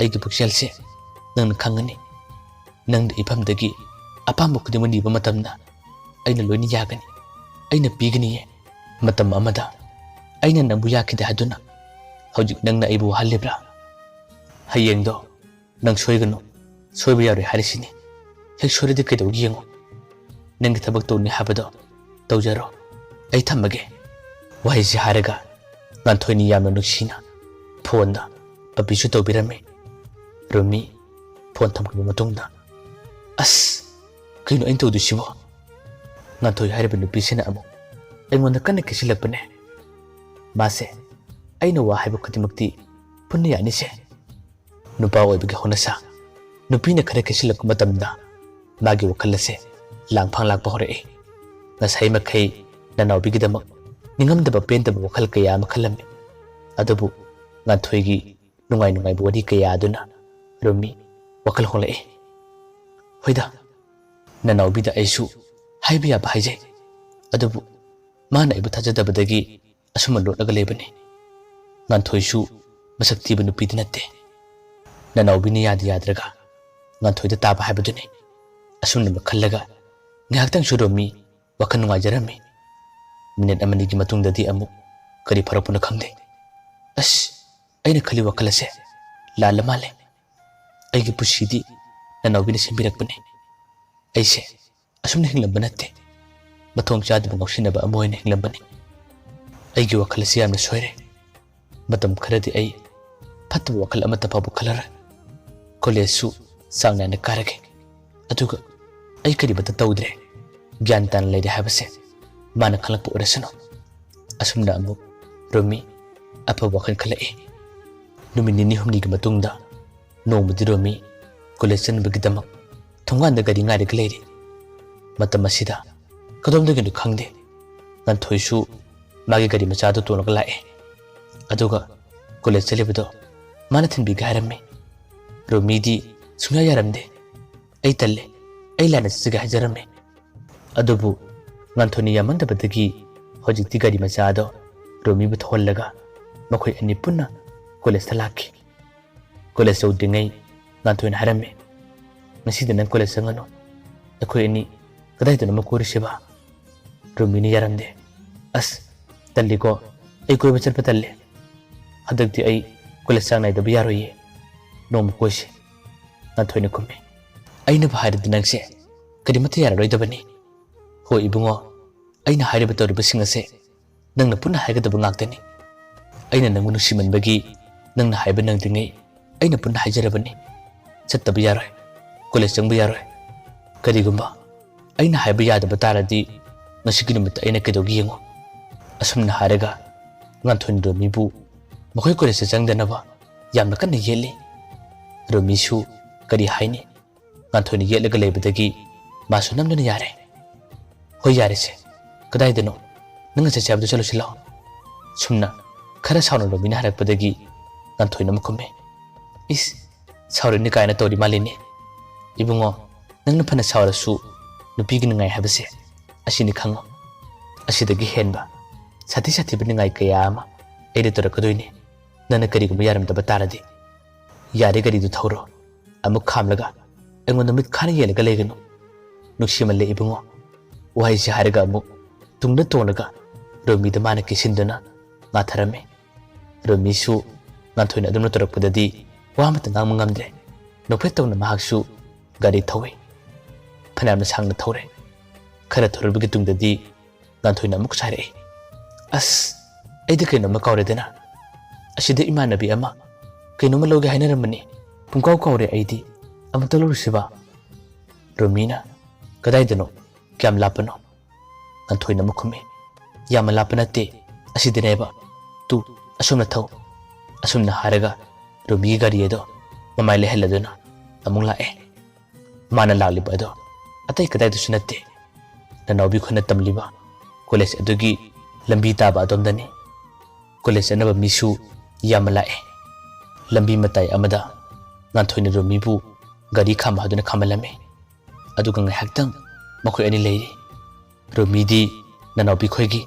ꯑꯩꯒꯤ ꯄꯨꯛꯆꯦꯜꯁꯦ ꯅꯪꯅ ꯈꯪꯒꯅꯤ꯫ ꯅꯪꯅ ꯏꯐꯝꯗꯒꯤ ꯑꯄꯥꯝꯕ ꯈꯨꯗꯤꯡꯃꯛ ꯅꯤꯕ ꯃꯇꯝꯗ ꯑꯩꯅ ꯂꯣꯏꯅ ꯌꯥꯒꯅꯤ, ꯑꯩꯅ ꯄꯤꯒꯅꯤꯌꯦ꯫ ꯃꯇꯝ ꯑꯃꯗ ꯑꯩꯅ ꯅꯪꯕꯨ ꯌꯥꯈꯤꯗꯦ ꯍꯥꯏꯗꯨꯅ ꯍꯧꯖꯤꯛ ꯅꯪꯅ ꯑꯩꯕꯨ ꯋꯥꯍꯜꯂꯤꯕ꯭ꯔꯥ? ꯍꯌꯦꯡꯗꯣ ꯅꯪ ꯁꯣꯏꯒꯅꯨ, ꯁꯣꯏꯕ ꯌꯥꯔꯣꯏ ꯍꯥꯏꯔꯤꯁꯤꯅꯤ꯫ ꯍꯦꯛ ꯁꯣꯏꯔꯗꯤ ꯀꯩꯗꯧꯒꯦ ꯌꯦꯡꯉꯨ꯫ ꯅꯪꯒꯤ ꯊꯕꯛ ꯇꯧꯅꯤ ꯍꯥꯏꯕꯗꯣ ꯇꯧꯖꯔꯣ꯫ ꯑꯩ ꯊꯝꯃꯒꯦ꯫" ꯋꯥꯍꯩꯁꯤ ꯍꯥꯏꯔꯒ ꯉꯥꯟꯊꯣꯏꯅ ꯌꯥꯝꯅ ꯅꯨꯡꯁꯤꯅ ꯐꯣꯟꯗ ꯄꯞꯄꯤꯁꯨ ꯇꯧꯕꯤꯔꯝꯃꯤ꯫ ꯔꯨꯃꯤ ꯐꯣꯟ ꯊꯝꯈ꯭ꯔꯕ ꯃꯇꯨꯡꯗ, "ꯑꯁ, ꯀꯩꯅꯣ ꯑꯩꯅ ꯇꯧꯗꯣꯏꯁꯤꯕꯣ?" ꯉꯥꯟꯊꯣꯏ ꯍꯥꯏꯔꯤꯕ ꯅꯨꯄꯤꯁꯤꯅ ꯑꯃꯨꯛ ꯑꯩꯉꯣꯟꯗ ꯀꯟꯅ ꯀꯦꯁꯤꯜꯂꯛꯄꯅꯦ꯫ ꯃꯥꯁꯦ ꯑꯩꯅ ꯋꯥ ꯍꯥꯏꯕ ꯈꯨꯗꯤꯡꯃꯛꯇꯤ ꯄꯨꯟꯅ ꯌꯥꯅꯤꯁꯦ꯫ ꯅꯨꯄꯥ ꯑꯣꯏꯕꯒꯤ ꯍꯧꯅꯁꯥ, ꯅꯨꯄꯤꯅ ꯈꯔ ꯀꯦꯁꯤꯜꯂꯛꯄ ꯃꯇꯝꯗ ꯃꯥꯒꯤ ꯋꯥꯈꯜ ꯑꯁꯦ ꯂꯥꯡꯐꯥꯡ ꯂꯥꯛꯄ ꯍꯧꯔꯛꯏ꯫ ꯉꯁꯥꯏ ꯃꯈꯩ ꯅꯅꯥꯎꯕꯤꯒꯤꯗꯃꯛ ꯅꯤꯡꯉꯝꯗꯕ ꯄꯦꯟꯗꯕ ꯋꯥꯈꯜ ꯀꯌꯥ ꯑꯃ ꯈꯜꯂꯝꯃꯤ꯫ ꯑꯗꯨꯕꯨ ꯉꯥꯟꯊꯣꯏꯒꯤ ꯅꯨꯡꯉꯥꯏ ꯅꯨꯡꯉꯥꯏꯕ ꯋꯥꯔꯤ ꯀꯌꯥ ꯑꯗꯨꯅ ꯔꯨꯃꯤ ꯋꯥꯈꯜ ꯍꯣꯡꯂꯛꯏ꯫ "ꯍꯣꯏꯗ, ꯅꯅꯥꯎꯕꯤꯗ ꯑꯩꯁꯨ ꯍꯥꯏꯕ ꯌꯥꯕ ꯍꯥꯏꯖꯩ꯫ ꯑꯗꯨꯕꯨ ꯃꯥꯅ ꯑꯩꯕꯨ ꯊꯥꯖꯗꯕꯗꯒꯤ ꯑꯁꯨꯝꯅ ꯂꯣꯠꯂꯒ ꯂꯩꯕꯅꯤ꯫ ꯉꯥꯟꯊꯣꯏꯁꯨ ꯃꯁꯛ ꯊꯤꯕ ꯅꯨꯄꯤꯗꯤ ꯅꯠꯇꯦ꯫ ꯅꯅꯥꯎꯕꯤꯅ ꯌꯥꯗ ꯌꯥꯗ꯭ꯔꯒ ꯉꯥꯟꯊꯣꯏꯗ ꯇꯥꯕ ꯍꯥꯏꯕꯗꯨꯅꯤ꯫ ꯑꯁꯨꯝꯅ ꯈꯜꯂꯒ ꯉꯥꯏꯍꯥꯛꯇꯪꯁꯨ ꯔꯣꯃꯤ ꯋꯥꯈꯜ ꯅꯨꯡꯉꯥꯏꯖꯔꯝꯃꯤ꯫ ꯃꯤꯅꯤꯠ ꯑꯃꯅꯤꯒꯤ ꯃꯇꯨꯡꯗꯗꯤ ꯑꯃꯨꯛ ꯀꯔꯤ ꯐꯥꯎꯔꯛꯄꯅꯣ ꯈꯪꯗꯦ꯫ ꯑꯁ, ꯑꯩꯅ ꯈꯜꯂꯤ ꯋꯥꯈꯜ ꯑꯁꯦ ꯂꯥꯜꯂ ꯃꯥꯜꯂꯦ꯫ ꯑꯩꯒꯤ ꯄꯨꯟꯁꯤꯗꯤ ꯅꯅꯥꯎꯕꯤꯅ ꯁꯦꯝꯕꯤꯔꯛꯄꯅꯤ꯫ ꯑꯩꯁꯦ ꯑꯁꯨꯝꯅ ꯍꯤꯡꯂꯝꯕ ꯅꯠꯇꯦ꯫ ꯃꯊꯣꯡ ꯆꯥꯗꯕ ꯉꯥꯎꯁꯤꯟꯅꯕ ꯑꯃ ꯑꯣꯏꯅ ꯍꯤꯡꯂꯝꯕꯅꯤ꯫ ꯑꯩꯒꯤ ꯋꯥꯈꯜ ꯑꯁꯤ ꯌꯥꯝꯅ ꯁꯣꯏꯔꯦ꯫ ꯃꯇꯝ ꯈꯔꯗꯤ ꯑꯩ ꯐꯠꯇꯕ ꯋꯥꯈꯜ ꯑꯃꯠꯇ ꯐꯥꯎꯕ ꯈꯜꯂꯔꯣꯏ꯫ ꯀꯣꯂꯦꯖꯁꯨ ꯆꯥꯡ ꯅꯥꯏꯅ ꯀꯥꯔꯒꯦ꯫ ꯑꯗꯨꯒ ꯑꯩ ꯀꯔꯤꯃꯠꯇ ꯇꯧꯗ꯭ꯔꯦ, ꯒ꯭ꯌꯥꯟ ꯇꯥꯅ ꯂꯩꯔꯦ ꯍꯥꯏꯕꯁꯦ ꯃꯥꯅ ꯈꯪꯂꯛꯄ ꯑꯣꯏꯔꯁꯅꯨ꯫ ꯑꯁꯨꯝꯅ ꯑꯃꯨꯛ ꯔꯣꯃꯤ ꯑꯐꯕ ꯋꯥꯈꯜ ꯈꯜꯂꯛꯏ꯫ ꯅꯨꯃꯤꯠ ꯅꯤꯅꯤ ꯍꯨꯝꯅꯤꯒꯤ ꯃꯇꯨꯡꯗ ꯅꯣꯡꯃꯗꯤ ꯔꯣꯃꯤ ꯀꯣꯂꯦꯖ ꯆꯠꯅꯕꯒꯤꯗꯃꯛ ꯊꯣꯡꯒꯥꯟꯗ ꯒꯥꯔꯤ ꯉꯥꯏꯔꯒ ꯂꯩꯔꯤ꯫ ꯃꯇꯝ ꯑꯁꯤꯗ ꯀꯗꯣꯝꯗꯒꯤꯅꯣ ꯈꯪꯗꯦ, ꯉꯥꯟꯊꯣꯏꯁꯨ ꯃꯥꯒꯤ ꯒꯥꯔꯤ ꯃꯆꯥꯗꯨ ꯇꯣꯡꯂꯒ ꯂꯥꯛꯑꯦ꯫ ꯑꯗꯨꯒ ꯀꯣꯂꯦꯖ ꯆꯠꯂꯤꯕꯗꯣ ꯃꯥꯅ ꯊꯤꯟꯕꯤꯒꯦ ꯍꯥꯏꯔꯝꯃꯤ꯫ ꯔꯣꯃꯤꯗꯤ ꯁꯨꯡꯌꯥ ꯌꯥꯔꯝꯗꯦ꯫ "ꯑꯩ ꯇꯜꯂꯦ, ꯑꯩ ꯂꯥꯏꯟꯗ ꯆꯠꯆꯒꯦ" ꯍꯥꯏꯖꯔꯝꯃꯤ꯫ ꯑꯗꯨꯕꯨ ꯉꯥꯟꯊꯣꯏꯅ ꯌꯥꯝꯃꯟꯗꯕꯗꯒꯤ ꯍꯧꯖꯤꯛꯇꯤ ꯒꯥꯔꯤ ꯃꯆꯥ ꯑꯗꯣ ꯔꯣꯃꯤꯕꯨ ꯊꯧꯍꯜꯂꯒ ꯃꯈꯣꯏ ꯑꯅꯤ ꯄꯨꯟꯅ ꯀꯣꯂꯦꯖꯇ ꯂꯥꯛꯈꯤ꯫ ꯀꯣꯂꯦꯖ ꯌꯧꯗ꯭ꯔꯤꯉꯩ ꯉꯥꯟꯊꯣꯏꯅ ꯍꯥꯏꯔꯝꯃꯤ, "ꯉꯁꯤꯗꯤ ꯅꯪ ꯀꯣꯂꯦꯖ ꯆꯪꯒꯅꯨ꯫ ꯑꯩꯈꯣꯏ ꯑꯅꯤ ꯀꯗꯥꯏꯗꯅꯣꯃ ꯀꯣꯏꯔꯨꯁꯤꯕ?" ꯔꯣꯃꯤꯅ ꯌꯥꯔꯝꯗꯦ꯫ "ꯑꯁ, ꯇꯜꯂꯤꯀꯣ, ꯑꯩ ꯀꯣꯏꯕ ꯆꯠꯄ ꯇꯜꯂꯦ꯫ ꯍꯟꯗꯛꯇꯤ ꯑꯩ ꯀꯣꯂꯦꯖ ꯆꯥꯡ ꯅꯥꯏꯗꯕ ꯌꯥꯔꯣꯏꯌꯦ꯫ ꯅꯣꯡꯃ ꯀꯣꯏꯁꯤ", ꯉꯥꯟꯊꯣꯏꯅ ꯈꯨꯝꯃꯤ꯫ "ꯑꯩꯅꯕꯨ ꯍꯥꯏꯔꯗꯤ ꯅꯪꯁꯦ ꯀꯔꯤꯃꯠꯇ ꯌꯥꯔꯔꯣꯏꯗꯕꯅꯤ꯫ ꯍꯣꯏ ꯏꯕꯨꯡꯉꯣ, ꯑꯩꯅ ꯍꯥꯏꯔꯤꯕ ꯇꯧꯔꯤꯕꯁꯤꯡ ꯑꯁꯦ ꯅꯪꯅ ꯄꯨꯟꯅ ꯍꯥꯏꯒꯗꯕ ꯉꯥꯛꯇꯅꯤ꯫ ꯑꯩꯅ ꯅꯪꯕꯨ ꯅꯨꯡꯁꯤꯃꯟꯕꯒꯤ ꯅꯪꯅ ꯍꯥꯏꯕ ꯅꯪꯗ꯭ꯔꯤꯉꯩ ꯑꯩꯅ ꯄꯨꯟꯅ ꯍꯥꯏꯖꯔꯕꯅꯤ꯫ ꯆꯠꯇꯕ ꯌꯥꯔꯣꯏ, ꯀꯣꯂꯦꯖ ꯆꯪꯕ ꯌꯥꯔꯣꯏ꯫ ꯀꯔꯤꯒꯨꯝꯕ ꯑꯩꯅ ꯍꯥꯏꯕ ꯌꯥꯗꯕ ꯇꯥꯔꯗꯤ ꯉꯁꯤꯒꯤ ꯅꯨꯃꯤꯠꯇ ꯑꯩꯅ ꯀꯩꯗꯧꯒꯦ ꯌꯦꯡꯉꯨ꯫" ꯑꯁꯨꯝꯅ ꯍꯥꯏꯔꯒ ꯉꯥꯟꯊꯣꯏꯅ ꯔꯣꯃꯤꯕꯨ ꯃꯈꯣꯏ ꯀꯣꯂꯦꯖꯇ ꯆꯪꯗꯅꯕ ꯌꯥꯝꯅ ꯀꯟꯅ ꯌꯦꯠꯂꯤ꯫ ꯔꯣꯃꯤꯁꯨ ꯀꯔꯤ ꯍꯥꯏꯅꯤ? ꯉꯥꯟꯊꯣꯏꯅ ꯌꯦꯠꯂꯒ ꯂꯩꯕꯗꯒꯤ ꯃꯥꯁꯨ ꯅꯝꯗꯨꯅ ꯌꯥꯔꯦ꯫ "ꯍꯣꯏ, ꯌꯥꯔꯦꯁꯦ꯫ ꯀꯗꯥꯏꯗꯅꯣ? ꯅꯪꯅ ꯆꯠꯁꯦ ꯍꯥꯏꯕꯗꯨ ꯆꯠꯂꯨꯁꯤ ꯂꯥꯛꯑꯣ꯫" ꯁꯨꯝꯅ ꯈꯔ ꯁꯥꯎꯅ ꯔꯣꯃꯤꯅ ꯍꯥꯏꯔꯛꯄꯗꯒꯤ ꯉꯥꯟꯊꯣꯏꯅ ꯑꯃꯨꯛ ꯈꯨꯝꯃꯦ, "ꯏꯁ, ꯁꯥꯎꯔꯤꯅꯤ ꯀꯥꯏꯅ ꯇꯧꯔꯤ ꯃꯥꯜꯂꯤꯅꯦ꯫ ꯏꯕꯨꯡꯉꯣ, ꯅꯪꯅ ꯐꯅ ꯁꯥꯎꯔꯁꯨ ꯅꯨꯄꯤꯒꯤ ꯅꯨꯡꯉꯥꯏ ꯍꯥꯏꯕꯁꯦ ꯑꯁꯤꯅꯤ ꯈꯪꯉꯣ꯫" ꯑꯁꯤꯗꯒꯤ ꯍꯦꯟꯕ ꯁꯥꯊꯤ ꯁꯥꯊꯤꯕ ꯅꯤꯡꯉꯥꯏ ꯀꯌꯥ ꯑꯃ ꯑꯩꯅ ꯇꯧꯔꯛꯀꯗꯣꯏꯅꯤ, ꯅꯪꯅ ꯀꯔꯤꯒꯨꯝꯕ ꯌꯥꯔꯝꯗꯕ ꯇꯥꯔꯗꯤ꯫ ꯌꯥꯔꯦ, ꯒꯥꯔꯤꯗꯨ ꯊꯧꯔꯣ꯫ ꯑꯃꯨꯛ ꯈꯥꯝꯂꯒ ꯑꯩꯉꯣꯟꯗ ꯃꯤꯠ ꯈꯥꯅ ꯌꯦꯡꯂꯒ ꯂꯩꯒꯅꯨ꯫ ꯅꯨꯡꯁꯤꯃꯜꯂꯦ ꯏꯕꯨꯡꯉꯣ꯫ ꯋꯥꯍꯩꯁꯤ ꯍꯥꯏꯔꯒ ꯑꯃꯨꯛ ꯇꯨꯡꯗ ꯇꯣꯡꯂꯒ ꯔꯣꯃꯤꯗ ꯃꯥꯅ ꯀꯦꯁꯤꯟꯗꯨꯅ ꯉꯥꯊꯔꯝꯃꯤ꯫ ꯔꯣꯃꯤꯁꯨ ꯉꯥꯟꯊꯣꯏꯅ ꯑꯗꯨꯝꯅ ꯇꯧꯔꯛꯄꯗꯗꯤ ꯋꯥ ꯑꯃꯠꯇ ꯉꯥꯡꯕ ꯉꯝꯗ꯭ꯔꯦ꯫ ꯅꯣꯛꯐꯦꯠ ꯇꯧꯅ ꯃꯍꯥꯛꯁꯨ ꯒꯥꯔꯤ ꯊꯧꯏ꯫ ꯐꯅꯌꯥꯝꯅ ꯁꯥꯡꯅ ꯊꯧꯔꯦ꯫ ꯈꯔ ꯊꯧꯔꯕꯒꯤ ꯇꯨꯡꯗꯗꯤ ꯉꯥꯟꯊꯣꯏꯅ ꯑꯃꯨꯛ ꯁꯥꯔꯛꯏ, "ꯑꯁ, ꯑꯩꯗꯤ ꯀꯩꯅꯣꯝꯃ ꯀꯥꯎꯔꯦꯗꯅ꯫ ꯑꯁꯤꯗ ꯏꯃꯥꯟꯅꯕꯤ ꯑꯃ ꯀꯩꯅꯣꯝꯃ ꯂꯧꯒꯦ ꯍꯥꯏꯅꯔꯝꯕꯅꯤ꯫ ꯄꯨꯡꯀꯥꯎ ꯀꯥꯎꯔꯦ ꯑꯩꯗꯤ꯫ ꯑꯃꯨꯛꯇ ꯂꯧꯔꯨꯁꯤꯕ?" ꯔꯣꯃꯤꯅ, "ꯀꯗꯥꯏꯗꯅꯣ? ꯀꯌꯥꯝ ꯂꯥꯞꯄꯅꯣ?" ꯉꯥꯟꯊꯣꯏꯅ ꯑꯃꯨꯛ ꯈꯨꯝꯃꯤ, "ꯌꯥꯝꯅ ꯂꯥꯞꯄ ꯅꯠꯇꯦ, ꯑꯁꯤꯗꯅꯦꯕ꯫ ꯇꯨ, ꯑꯁꯣꯝꯅ ꯊꯧ꯫" ꯑꯁꯨꯝꯅ ꯍꯥꯏꯔꯒ ꯔꯣꯃꯤꯒꯤ ꯒꯥꯔꯤ ꯑꯗꯣ ꯃꯃꯥꯏ ꯂꯩꯍꯜꯂꯗꯨꯅ ꯑꯃꯨꯛ ꯂꯥꯛꯑꯦ꯫ ꯃꯥꯅ ꯂꯥꯛꯂꯤꯕ ꯑꯗꯣ ꯑꯇꯩ ꯀꯗꯥꯏꯗꯁꯨ ꯅꯠꯇꯦ, ꯅꯅꯥꯎꯕꯤ ꯈꯣꯏꯅ ꯇꯝꯂꯤꯕ ꯀꯣꯂꯦꯖ ꯑꯗꯨꯒꯤ ꯂꯝꯕꯤ ꯇꯥꯕ ꯑꯗꯣꯝꯗꯅꯤ꯫ ꯀꯣꯂꯦꯖ ꯆꯠꯅꯕ ꯃꯤꯁꯨ ꯌꯥꯝꯅ ꯂꯥꯛꯑꯦ꯫ ꯂꯝꯕꯤ ꯃꯇꯥꯏ ꯑꯃꯗ ꯉꯥꯟꯊꯣꯏꯅ ꯔꯣꯃꯤꯕꯨ ꯒꯥꯔꯤ ꯈꯥꯝꯕ ꯍꯥꯏꯗꯨꯅ ꯈꯥꯝꯍꯜꯂꯝꯃꯤ꯫ ꯑꯗꯨꯒ ꯉꯥꯏꯍꯥꯛꯇꯪ ꯃꯈꯣꯏ ꯑꯅꯤ ꯂꯩꯔꯤ꯫ ꯔꯣꯃꯤꯗꯤ ꯅꯅꯥꯎꯕꯤ ꯈꯣꯏꯒꯤ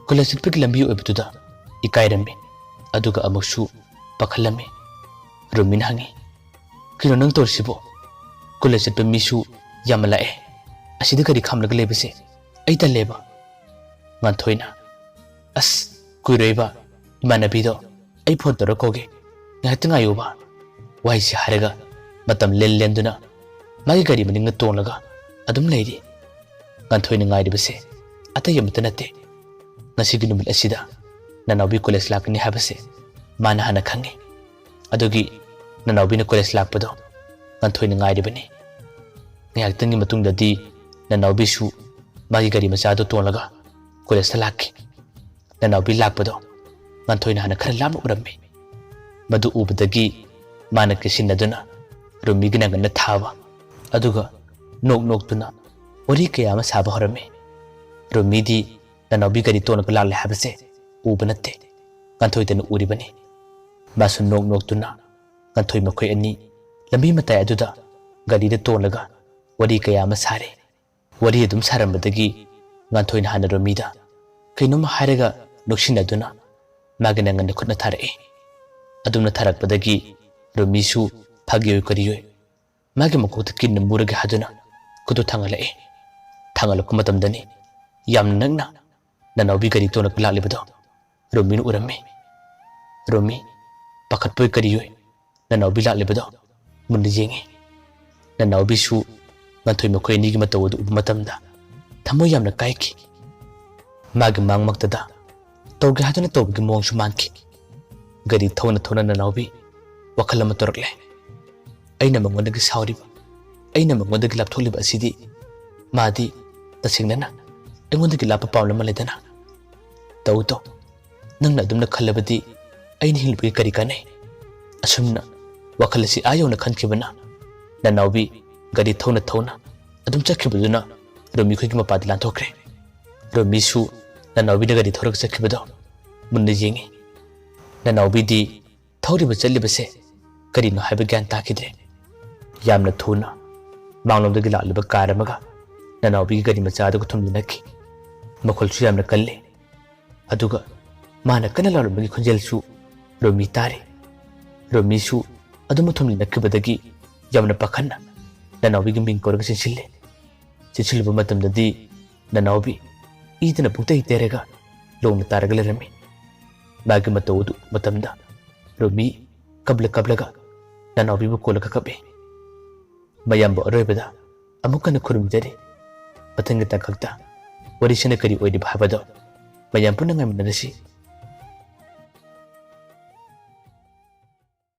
ꯀꯣꯂꯦꯖ ꯆꯠꯄꯒꯤ ꯂꯝꯕꯤ ꯑꯣꯏꯕꯗꯨꯗ ꯏꯀꯥꯏꯔꯝꯃꯤ, ꯑꯗꯨꯒ ꯑꯃꯨꯛꯁꯨ ꯄꯥꯈꯠꯂꯝꯃꯤ꯫ ꯔꯣꯃꯤꯅ ꯍꯪꯉꯤ, "ꯀꯩꯅꯣ ꯅꯪ ꯇꯧꯔꯤꯁꯤꯕꯣ? ꯀꯣꯂꯦꯖ ꯆꯠꯄ ꯃꯤꯁꯨ ꯌꯥꯝꯅ ꯂꯥꯛꯑꯦ, ꯑꯁꯤꯗ ꯒꯥꯔꯤ ꯈꯥꯝꯂꯒ ꯂꯩꯕꯁꯦ ꯑꯩ ꯇꯜꯂꯦꯕ꯫" ꯉꯥꯟꯊꯣꯏꯅ, "ꯑꯁ, ꯀꯨꯏꯔꯣꯏꯕ, ꯏꯃꯥꯟꯅꯕꯤꯗꯣ ꯑꯩ ꯐꯣꯟ ꯇꯧꯔ ꯀꯧꯒꯦ, ꯉꯥꯏꯍꯥꯛꯇ ꯉꯥꯏꯌꯨꯕ꯫" ꯋꯥꯍꯩꯁꯤ ꯍꯥꯏꯔꯒ ꯃꯇꯝ ꯂꯦꯟ ꯂꯦꯟꯗꯨꯅ ꯃꯥꯒꯤ ꯒꯥꯔꯤ ꯃꯅꯤꯡꯗ ꯇꯣꯡꯂꯒ ꯑꯗꯨꯝ ꯂꯩꯔꯤ꯫ ꯉꯥꯟꯊꯣꯏꯅ ꯉꯥꯏꯔꯤꯕꯁꯦ ꯑꯇꯩ ꯑꯃꯠꯇ ꯅꯠꯇꯦ꯫ ꯉꯁꯤꯒꯤ ꯅꯨꯃꯤꯠ ꯑꯁꯤꯗ ꯅꯅꯥꯎꯕꯤ ꯀꯣꯂꯦꯖ ꯂꯥꯛꯀꯅꯤ ꯍꯥꯏꯕꯁꯦ ꯃꯥꯅ ꯍꯥꯟꯅ ꯈꯪꯉꯤ꯫ ꯑꯗꯨꯒꯤ ꯅꯅꯥꯎꯕꯤꯅ ꯀꯣꯂꯦꯖ ꯂꯥꯛꯄꯗꯣ ꯉꯥꯟꯊꯣꯏꯅ ꯉꯥꯏꯔꯤꯕꯅꯤ꯫ ꯉꯥꯏꯍꯥꯛꯇꯪꯒꯤ ꯃꯇꯨꯡꯗꯗꯤ ꯅꯅꯥꯎꯕꯤꯁꯨ ꯃꯥꯒꯤ ꯒꯥꯔꯤ ꯃꯆꯥꯗꯨ ꯇꯣꯡꯂꯒ ꯀꯣꯂꯦꯖꯇ ꯂꯥꯛꯈꯤ꯫ ꯅꯅꯥꯎꯕꯤ ꯂꯥꯛꯄꯗꯣ ꯉꯥꯟꯊꯣꯏꯅ ꯍꯥꯟꯅ ꯈꯔ ꯂꯥꯞꯅ ꯎꯔꯝꯃꯤ꯫ ꯃꯗꯨ ꯎꯕꯗꯒꯤ ꯃꯥꯅ ꯀꯦꯁꯤꯟꯅꯗꯨꯅ ꯔꯣꯃꯤꯒꯤ ꯅꯪꯒꯟꯗ ꯊꯥꯕ, ꯑꯗꯨꯒ ꯅꯣꯛ ꯅꯣꯛꯇꯨꯅ ꯋꯥꯔꯤ ꯀꯌꯥ ꯑꯃ ꯁꯥꯕ ꯍꯧꯔꯝꯃꯤ꯫ ꯔꯣꯃꯤꯗꯤ ꯅꯅꯥꯎꯕꯤ ꯒꯥꯔꯤ ꯇꯣꯡꯂꯒ ꯂꯥꯛꯂꯦ ꯍꯥꯏꯕꯁꯦ ꯎꯕ ꯅꯠꯇꯦ, ꯉꯥꯟꯊꯣꯏꯇꯅ ꯎꯔꯤꯕꯅꯤ꯫ ꯃꯥꯁꯨ ꯅꯣꯛ ꯅꯣꯛꯇꯨꯅ ꯉꯥꯟꯊꯣꯏ ꯃꯈꯣꯏ ꯑꯅꯤ ꯂꯝꯕꯤ ꯃꯇꯥꯏ ꯑꯗꯨꯗ ꯒꯥꯔꯤꯗ ꯇꯣꯡꯂꯒ ꯋꯥꯔꯤ ꯀꯌꯥ ꯑꯃ ꯁꯥꯔꯤ꯫ ꯋꯥꯔꯤ ꯑꯗꯨꯝ ꯁꯥꯔꯝꯕꯗꯒꯤ ꯉꯥꯟꯊꯣꯏꯅ ꯍꯥꯟꯅ ꯔꯣꯃꯤꯗ ꯀꯩꯅꯣꯝ ꯍꯥꯏꯔꯒ ꯅꯣꯛꯁꯤꯟꯅꯗꯨꯅ ꯃꯥꯒꯤ ꯅꯪꯒꯟꯗ ꯈꯨꯠꯅ ꯊꯥꯔꯛꯏ꯫ ꯑꯗꯨꯝꯅ ꯊꯥꯔꯛꯄꯗꯒꯤ ꯔꯣꯃꯤꯁꯨ ꯐꯥꯒꯤ ꯑꯣꯏ ꯀꯔꯤ ꯑꯣꯏ ꯃꯥꯒꯤ ꯃꯀꯣꯛꯇ ꯀꯤꯟꯅ ꯃꯨꯔꯒꯦ ꯍꯥꯏꯗꯨꯅ ꯈꯨꯠꯇꯨ ꯊꯥꯡꯒꯠꯂꯛꯏ꯫ ꯊꯥꯡꯒꯠꯂꯛꯄ ꯃꯇꯝꯗꯅꯤ ꯌꯥꯝꯅ ꯅꯛꯅ ꯅꯅꯥꯎꯕꯤ ꯒꯥꯔꯤ ꯇꯣꯡꯂꯒ ꯂꯥꯛꯂꯤꯕꯗꯣ ꯔꯣꯃꯤꯅ ꯎꯔꯝꯃꯤ꯫ ꯔꯣꯃꯤ ꯄꯥꯈꯠꯄꯣꯏ ꯀꯔꯤꯌꯣꯏ ꯅꯅꯥꯎꯕꯤ ꯂꯥꯛꯂꯤꯕꯗꯣ ꯃꯨꯟꯅ ꯌꯦꯡꯉꯤ꯫ ꯅꯅꯥꯎꯕꯤꯁꯨ ꯉꯟꯊꯣꯏ ꯃꯈꯣꯏ ꯑꯅꯤꯒꯤ ꯃꯇꯧ ꯑꯗꯨ ꯎꯕ ꯃꯇꯝꯗ ꯊꯃꯣꯏ ꯌꯥꯝꯅ ꯀꯥꯏꯈꯤ꯫ ꯃꯥꯒꯤ ꯃꯥꯡꯃꯛꯇꯗ ꯇꯧꯒꯦ ꯍꯥꯏꯗꯨꯅ ꯇꯧꯕꯒꯤ ꯃꯑꯣꯡꯁꯨ ꯃꯥꯟꯈꯤ꯫ ꯒꯥꯔꯤ ꯊꯧꯅ ꯊꯧꯅ ꯅꯅꯥꯎꯕꯤ ꯋꯥꯈꯜ ꯑꯃ ꯇꯧꯔꯛꯂꯦ꯫ ꯑꯩꯅ ꯃꯉꯣꯟꯗꯒꯤ ꯁꯥꯎꯔꯤꯕ, ꯑꯩꯅ ꯃꯉꯣꯟꯗꯒꯤ ꯂꯥꯞꯊꯣꯛꯂꯤꯕ ꯑꯁꯤꯗꯤ ꯃꯥꯗꯤ ꯇꯁꯦꯡꯅꯅ ꯑꯩꯉꯣꯟꯗꯒꯤ ꯂꯥꯞꯄ ꯄꯥꯝꯂꯝꯃ ꯂꯩꯗꯅ꯫ ꯇꯧ ꯇꯧ, ꯅꯪꯅ ꯑꯗꯨꯝꯅ ꯈꯜꯂꯕꯗꯤ ꯑꯩꯅ ꯍꯤꯡꯂꯤꯕꯒꯤ ꯀꯔꯤ ꯀꯥꯟꯅꯩ? ꯑꯁꯨꯝꯅ ꯋꯥꯈꯜ ꯑꯁꯤ ꯑꯥ ꯌꯧꯅ ꯈꯟꯈꯤꯕꯅ ꯅꯅꯥꯎꯕꯤ ꯒꯥꯔꯤ ꯊꯧꯅ ꯊꯧꯅ ꯑꯗꯨꯝ ꯆꯠꯈꯤꯕꯗꯨꯅ ꯔꯣꯃꯤ ꯈꯣꯏꯒꯤ ꯃꯄꯥꯗ ꯂꯥꯟꯊꯣꯛꯈ꯭ꯔꯦ꯫ ꯔꯣꯃꯤꯁꯨ ꯅꯅꯥꯎꯕꯤꯅ ꯒꯥꯔꯤ ꯊꯧꯔꯒ ꯆꯠꯈꯤꯕꯗꯣ ꯃꯨꯟꯅ ꯌꯦꯡꯉꯤ꯫ ꯅꯅꯥꯎꯕꯤꯗꯤ ꯊꯧꯔꯤꯕ ꯆꯠꯂꯤꯕꯁꯦ ꯀꯔꯤꯅꯣ ꯍꯥꯏꯕ ꯒ꯭ꯌꯥꯟ ꯇꯥꯈꯤꯗ꯭ꯔꯦ꯫ ꯌꯥꯝꯅ ꯊꯨꯅ ꯃꯥꯡꯂꯣꯝꯗꯒꯤ ꯂꯥꯛꯂꯤꯕ ꯀꯥꯔ ꯑꯃꯒ ꯅꯅꯥꯎꯕꯤꯒꯤ ꯒꯥꯔꯤ ꯃꯆꯥ ꯑꯗꯨꯒ ꯊꯣꯝꯖꯤꯟꯅꯈꯤ꯫ ꯃꯈꯣꯜꯁꯨ ꯌꯥꯝꯅ ꯀꯜꯂꯤ꯫ ꯑꯗꯨꯒ ꯃꯥꯅ ꯀꯟꯅ ꯂꯥꯎꯔꯝꯕꯒꯤ ꯈꯣꯟꯖꯦꯜꯁꯨ ꯔꯣꯃꯤ ꯇꯥꯔꯤ꯫ ꯔꯣꯃꯤꯁꯨ ꯑꯗꯨꯝ ꯊꯣꯝꯖꯤꯜꯂꯛꯈꯤꯕꯗꯒꯤ ꯌꯥꯝꯅ ꯄꯥꯈꯠꯅ ꯅꯅꯥꯎꯕꯤꯒꯤ ꯃꯤꯡ ꯀꯧꯔꯒ ꯆꯦꯟꯁꯤꯜꯂꯦ꯫ ꯆꯦꯟꯁꯤꯜꯂꯨꯕ ꯃꯇꯝꯗꯗꯤ ꯅꯅꯥꯎꯕꯤ ꯏꯗꯨꯅ ꯄꯨꯡꯇꯩ ꯇꯩꯔꯒ ꯂꯣꯡꯅ ꯇꯥꯔꯒ ꯂꯩꯔꯝꯃꯤ꯫ ꯃꯥꯒꯤ ꯃꯇꯧ ꯑꯗꯨ ꯎꯕ ꯃꯇꯝꯗ ꯔꯣꯃꯤ ꯀꯞꯂ ꯀꯞꯂꯒ ꯅꯅꯥꯎꯕꯤꯕꯨ ꯀꯣꯜꯂꯒ ꯀꯞꯏ꯫ ꯃꯌꯥꯝꯕꯨ ꯑꯔꯣꯏꯕꯗ ꯑꯃꯨꯛ ꯍꯟꯅ ꯈꯨꯔꯨꯝꯖꯔꯤ꯫ ꯃꯊꯪꯒꯤ ꯇꯥꯡꯀꯛꯇ ꯋꯥꯔꯤꯁꯤꯅ ꯀꯔꯤ ꯑꯣꯏꯔꯤꯕ ꯍꯥꯏꯕꯗꯣ ꯃꯌꯥꯝ ꯄꯨꯟꯅ ꯉꯥꯏꯃꯤꯟꯅꯔꯁꯤ꯫